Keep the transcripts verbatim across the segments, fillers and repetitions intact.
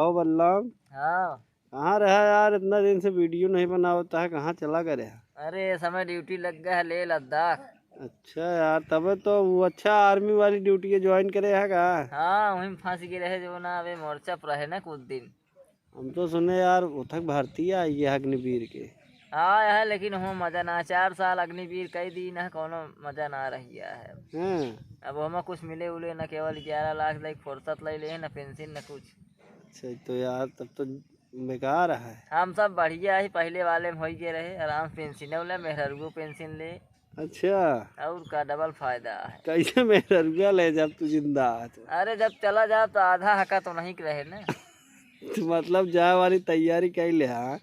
ओ बल्लम। हाँ। कहाँ रहा यार, इतना दिन से वीडियो नहीं बनावत है, कहाँ चला गए रहा? अरे, ए समय ड्यूटी लग गया है लेह लद्दाख। अच्छा यार, तबे तो वो अच्छा आर्मी वाली ड्यूटी के ज्वाइन करे है का? हाँ, वहीं फँस गए रहे जो ना, अबे मोर्चा पर रहे ना कुछ दिन। हम तो सुने यार, उथक भर्ती आई है अग्निवीर के। हाँ, है, लेकिन हम मजा ना, चार साल अग्निवीर कई दिन है, कोनो मजा ना रही है। हाँ। अब हम कुछ मिले उले न, केवल ग्यारह लाख लाइक फुर्सत ले ले, न पेंशन न कुछ। अच्छा, तो यार तब तो बेकार है। हम सब बढ़िया ही पहले वाले में होई गए रहे, आराम से पेंशन ले, मेहरारुओ पेंशन ले। अच्छा। और का, डबल फायदा है। कैसे मेहरारुआ ले जब तू जिंदा है तो? अरे, जब चला जाओ तो आधा हका तो नहीं रहे ना। तो मतलब जाए वाली तैयारी कर ले, हाँ?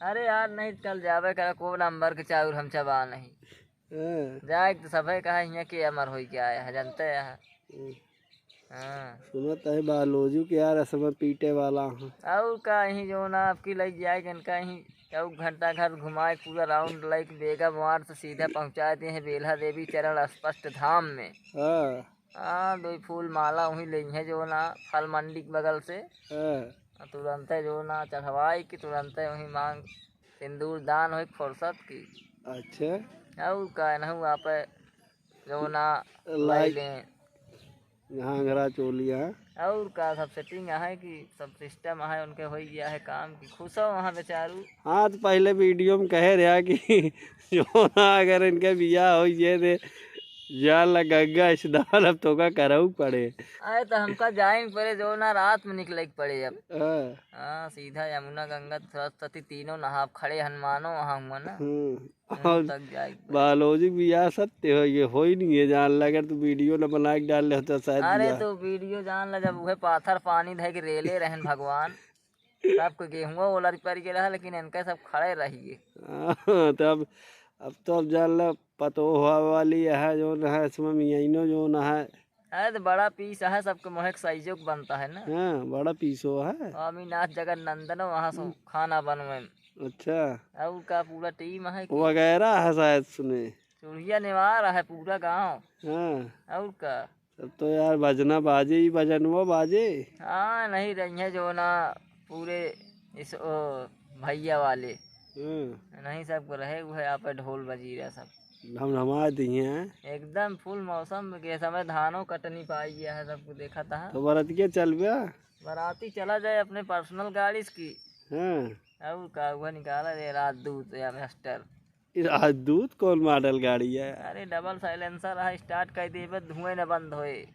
अरे यार, नहीं, कल जाबे करे, को नंबर के चाउर हम चबा नहीं। हाँ। जाए तो सभे कहा हियाँ के अमर होई के आया है, जानते हैं। हम्म। हाँ। सुनत है बालोजू के यार, असमय पीटे वाला हूँ। और का, यहीं जो ना आपकी लग जाए, इनका यहीं एक घंटा घर घुमाए, पूरा राउंड लाइक बेगा मार से सीधा पहुँचा दे हैं बेल्हा देवी चरण स्पष्ट धाम में। हाँ। हाँ, दो फूल माला वहीं ले हैं जो ना फल मंडी के बगल से। हाँ। आ तुरंते जो ना चढ़वाई कि तुरंते वहीं मांग सिंदूर दान होई फुर्सत की। अच्छा। और का, नहु आप जो ना लाई लाइलें। घाघरा चोलिया। और का, सब सेटिंग है कि सब सिस्टम है, उनके हो गया है काम कि खुश हो वहाँ बेचारू। हाँ, तो पहले वीडियो में कहे रहा कि जो ना अगर इनके बियाह हो ये दे, जान ला गंगा स्नान अब तोका करऊ पड़े। अरे, तो हमका जाए के पड़े, जो ना रात में निकले के पड़े अब। हाँ। हाँ, सीधा यमुना गंगा सरस्वती तीनों नहा खड़े हनुमानो वहाँ हुआ ना। हम्म। वहीं और तक जाए के पड़े। बालोजी के बियाह सत्य हो, ये हो ही नहीं है, जान ला अगर तू वीडियो न बना के डाल ले होता शायद अरे, बियाह। तो वीडियो जान ला, जब उहे पाथर पानी धै के रेले रहन भगवान, सबको गेहुआ ओलर पर के रहा, लेकिन इनका सब खड़े रहिए। हाँ, तो अब, अब तो अब जान ला पतोह वाली है, जो न है, इसमें मियाइनो जो न है। अरे, तो बड़ा पीस है, सबके मोहे के साइजो के बनता है ना। हाँ, बड़ा पीसो है। स्वामीनाथ जगत नंदन वहाँ से हम्म। खाना बनवे। अच्छा। और का, पूरा टीम है कि वगैरह है शायद सुने। चुड़िया नेवार है पूरा गाँव। हाँ। और का। तब तो यार बजना बाजे ही, बजनवा बाजे। हाँ, नहीं रही है जो ना पूरे इस, ओ, भैया वाले। हम्म। नहीं, सबको रहे, वो है यहाँ पे ढोल बजी रहा सब। ढमढमा दिए हैं। एकदम फुल मौसम के समय धानो कटनी पाई गया है, सबको देखा था। तो बरातिया चल गया? बराती चला जाए अपने पर्सनल गाड़ी से की। हाँ। और का हुआ, निकाला रे राजदूत या मास्टर। ये राजदूत कौन मॉडल गाड़ी है? अरे, डबल साइलेंसर है, स्टार्ट कर देबे, धुएं न बंद होए।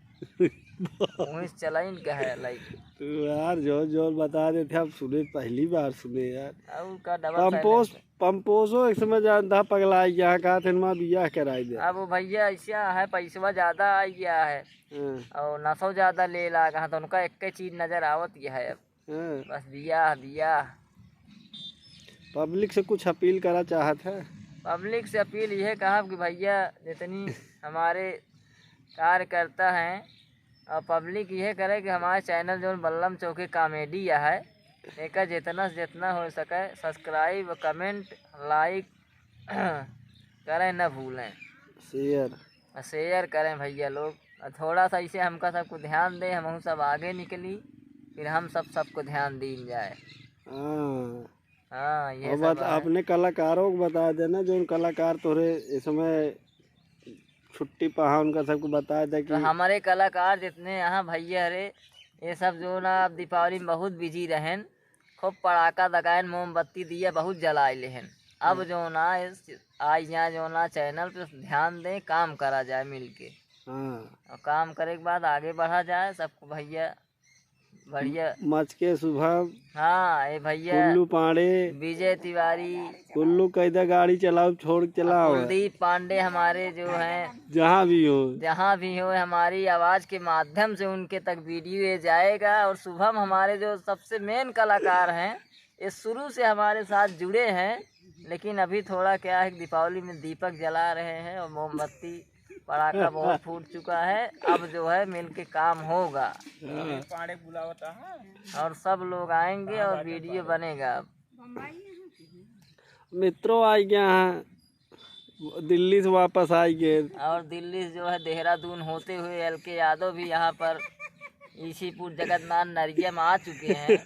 वहीं से चलाइन का है, लाइक। तू यार, जोर जोर बता देते, हम सुने, पहली बार सुने यार। और का डबल पंपोस, साइलेंसर। पंपोसो एक समय जानता, पगला गया, कहा थे, "माँ, बियाह कराई दे।" अब वो भैया ऐसा है, पैसवा ज्यादा आ गया है। हाँ। और नसो ज्यादा ले ला, कहा तो उनका एक ही चीज नजर आवत यह है अब। हाँ। बस बियाह, बियाह। पब्लिक से कुछ अपील करा चाहत है? पब्लिक से अपील यह कहब कि भैया, जितनी हमारे कार्यकर्ता हैं और पब्लिक यह करे कि हमारे चैनल जो बल्लम चौकी कॉमेडी है, एका जितना से जितना हो सके सब्सक्राइब, कमेंट, लाइक करें न भूलें। शेयर। और शेयर करें भैया लोग। और थोड़ा सा इसे हमका सबको ध्यान दें, हम सब आगे निकली, फिर हम सब सबको ध्यान दीन जाए। हाँ। हाँ, ये और सब बत-, है। अपने कलाकारों को बता देना, जो उन कलाकार तोरे इस समय छुट्टी पा, उनका सबको बता दे तो कि हमारे कलाकार जितने यहाँ भैया रे, ये सब जो ना अब दीपावली में बहुत बिजी रहेन, खूब पड़ाका दगाएन, मोमबत्ती दिया बहुत जलाए लेहन। अब हम्म। जो ना इस, आज यहाँ जो ना चैनल पे ध्यान दें, काम करा जाए मिलके। हाँ। और काम करे के बाद आगे बढ़ा जाए, सबको भैया बढ़िया। मचके शुभम। हाँ, ए भैया। कुल्लू पांडे। विजय तिवारी। कुल्लू कैदा गाड़ी चलाओ, छोड़ के चलाओ। कुलदीप पांडे हमारे जो हैं, जहाँ भी हो। जहाँ भी हो, हमारी आवाज के माध्यम से उनके तक वीडियो ये जाएगा। और शुभम हमारे जो सबसे मेन कलाकार हैं, ये शुरू से हमारे साथ जुड़े हैं, लेकिन अभी थोड़ा क्या है कि दीपावली में दीपक जला रहे हैं और मोमबत्ती पड़ाका बहुत फूट चुका है, अब जो है मिल के काम होगा। हाँ। और सब लोग आएंगे और वीडियो बनेगा अब। मित्रों आ गया है, दिल्ली से वापस आ गए। और दिल्ली से जो है देहरादून होते हुए एल के यादव भी यहाँ पर इसीपुर जगन्नाथ नरिया में आ चुके हैं।